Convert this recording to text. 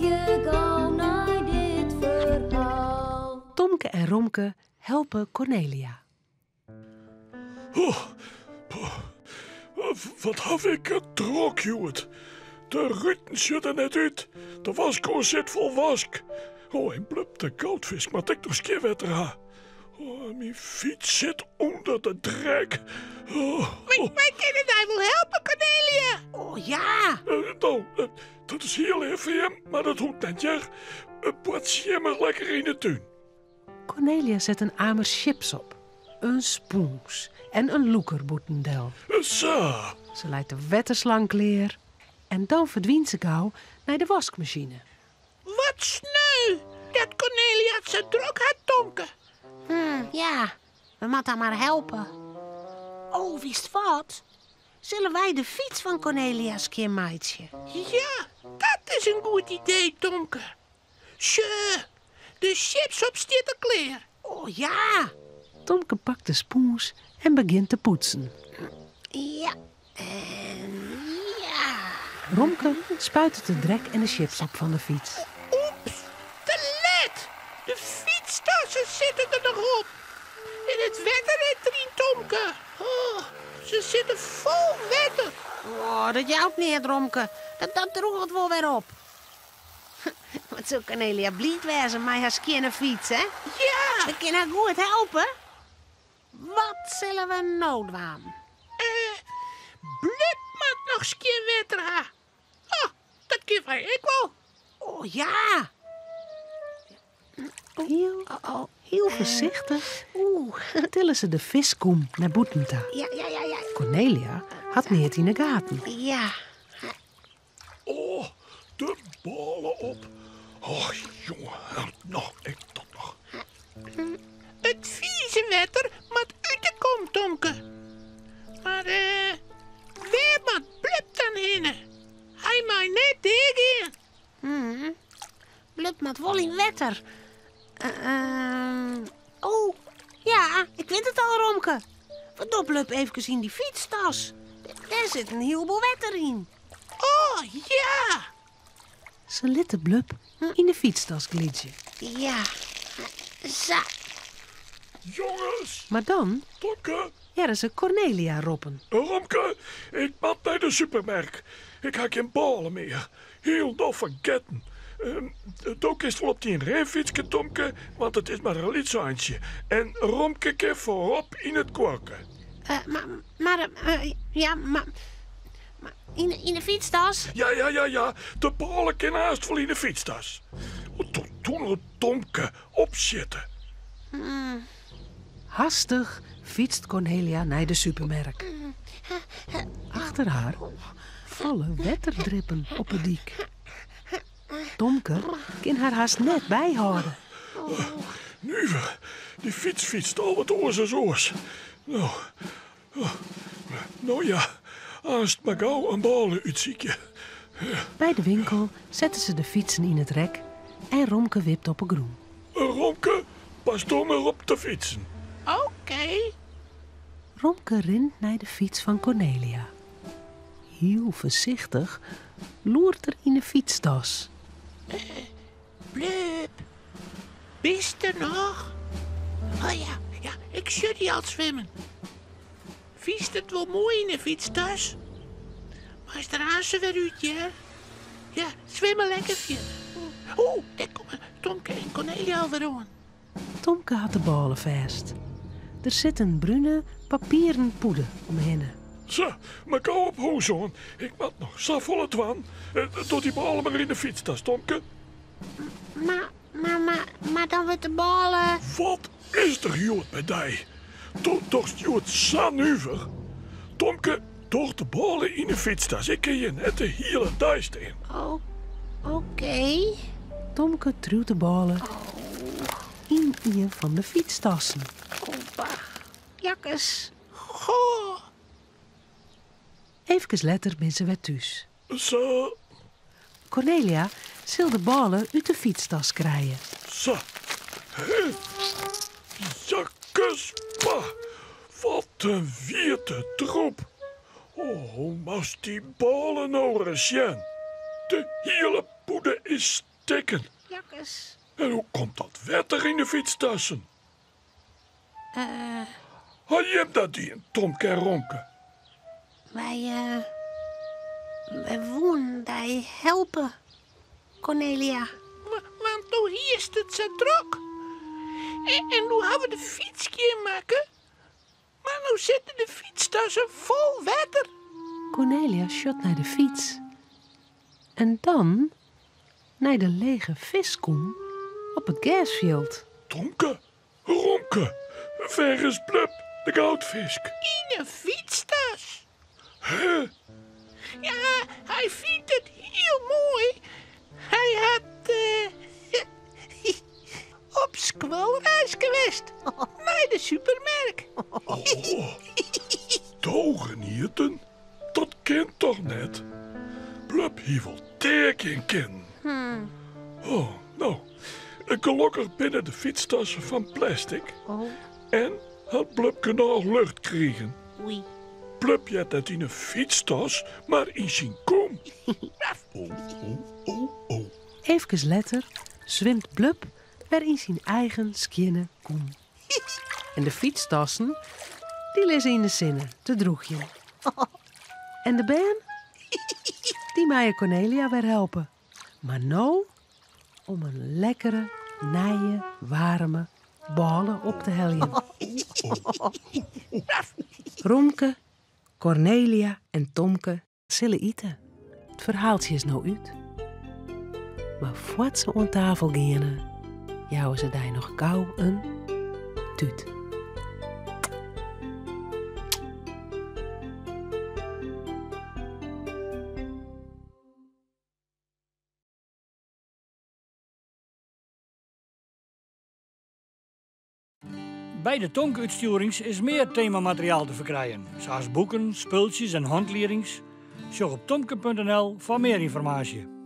Harkje gau nei dit ferhaal. Tomke en Romke helpe Kornelia. Oh, wat haw ik it drok hjoed. De ruten sjogge der net út. De waskkoar sit fol wask. Oh, en Blub de goudfisk moat ek noch skjin wetter ha. Oh, myn fyts sit ûnder de drek. Oh, Wy kinne dy wol helpe, Kornelia. Oh ja! No, dat is hiel leaf fan jim, mar dat hoecht net, hear. Boartsje jim mar lekker yn de tún. Kornelia set in amer sjips op, in spûns en in lûker bûten del. Sa! Se leit de wetterslang klear en dan ferdwynt se gau nei de waskmasine. Wat sneu dat Kornelia it sa drok hat, Tomke. Hm, ja, we moatte har mar helpe. Oh, witst wat? Sille wy de fyts fan Kornelia skjinmeitsje? Ja, dat is in goed idee, Tomke. Sjoch, de sjipsop stiet al klear. Oh ja! Tomke pakt de spûns en begjint te poetsen. Ja, en ja. Romke spuitet de drek en de sjipsop fan de fyts. Oeps, te let! De fytstassen sitte der noch op. En it wetter rint deryn, Tomke. Oh, se sitte fol wetter. Oh, dat jout neat, Romke. Dat drûget wol wer op. Wat sil Kornelia bliid wêze mei har skjinne fyts, hè? Ja! We kinne har goed helpe. Wat sille we no dwaan? Eh, Blub moat noch skjin wetter ha. Oh, dat kinne wy ek wol. Oh ja! Hiel, hiel foarsichtich tille se de fiskkûm nei bûten ta. Ja, ja, ja, ja. Kornelia hat neat yn 'e gaten. Ja. Oh, de bôle op. Och, jonge, no, ik dat noch. It fize wetter moat út de kom, Tomke. Mar eh, wêr moat Blub dan hinne? Hy mei net deagean. Hmm. Blub moat wol yn wetter. Uh, oh, ja, ik wit it al, Romke. We dogge Blub efkes yn dy fytstas. Dêr sit in hielboel wetter yn. Oh, ja! Se litte Blub yn de fytstas glydzje. Ja, sa. Jonges! Mar dan Tomke! hearre se Kornelia roppen. Romke, ik moat nei de supermerk. Ik ha gjin bôle mear. Hielendal fergetten. Do kinst wol op dyn rinfytske, Tomke, want it is mar in lyts eintsje. En Romke kin foarop yn it kuorke. Mar, mar, ja, mar, mar yn 'e fytstas? Ja, ja, ja, ja, de bôle kin aanst wol yn 'e fytstas. Doe no, Tomke, opsjitte. Hastich fytst Kornelia nei de supermerk. Achter har falle wetterdrippen op 'e dyk. Tomke kin har hast net byhâlde. Nuver, dy fyts fytst al wat oars as oars. No, no ja, aanst mar gau in bôle útsykje. By de winkel sette se de fytsen yn it rek en Romke wipt op 'e grûn. Romke, pas do mar op te fytsen. Oké. Romke rint nei de fyts fan Kornelia. Hiel foarsichtich loert er yn 'e fytstas. Blub, bist der noch? Oh ja, ja, ik sjoch dy al swimmen. Fynst it wol moai yn 'e fytstas? Meist der aanst wer út, hear. Ja, swim mar lekker fierder. Oeh, dêr komme Tomke en Kornelia alwer oan. Tomke hat de bôle fêst. Der sit in brune papieren pûde omhinne. Sa, mar gau op hûs oan. Ik moat noch safolle dwaan. Doch dy bôle mar yn de fytstas, Tomke. Mar, mar, mar, mar dan wurdt de bôle. Wat is der hjoed mei dy? Do dochst hjoed sa nuver. Tomke, doch de bôle yn de fytstas. Ik kin hjir net de hiele dei stean. Oké. Tomke triuwt de bôle yn ien fan de fytstassen. Oh, bah. Jakkes. Goh. Efkes letter binne se wer thús. Sa. Kornelia sil de bôle út de fytstas krije. Sa. Hè? Jakkes, pa. Wat in wiete troep. Oh, moatst dy bôle no ris sjen. De hiele pûde is. stikken. Jakkes. En hoe komt dat wetter yn de fytstassen? Eh. Ha jim dat dien, Tomke en Romke? Wy, eh, wy woenen dy helpe, Cornelia. Want do hiest it sa drok. En doe ha we de fyts skjinmakke. Mar no sitte de fytstassen fol wetter. Cornelia sjocht nei de fyts en dan nei de lege fiskkom op it gersfjild. Tomke, Romke, wêr is Blub, de goudfisk? Yn 'e fytstas. Hè? Ja, hy fynt it hiel moai. Hy hat op skoalreiske west nei de supermerk. Oh, Dogenieten? Dat kin toch net? Blub hie wol teakjen kinnen. Oh, no, gelokkich binne de fytstassen fan plastic. En hat Blub genôch lucht krigen. Oei. Blub heart net yn in fytstas, mar yn syn kom. Oh, oh, oh, oh. Eefkes letter swimt Blub wer yn syn eigen skjinne kom. En de fytstassen, dy lizze yn de sinne te drûgjen. En de bern? Dy meie Cornelia wer helpe. Mar no om in lekkere, nije, waarme bôle op te heljen. Romke, Cornelia en Tomke sille ite. It ferhaaltsje is no út. Mar foar't se oan tafel geane, jouwe se dy noch gau in tút. By de Tomke-útstjoerings is mear temamateriaal te ferkrijen, sa as boeken, spultsjes en hantliedings. Sjoch op tomke.nl foar mear ynformaasje.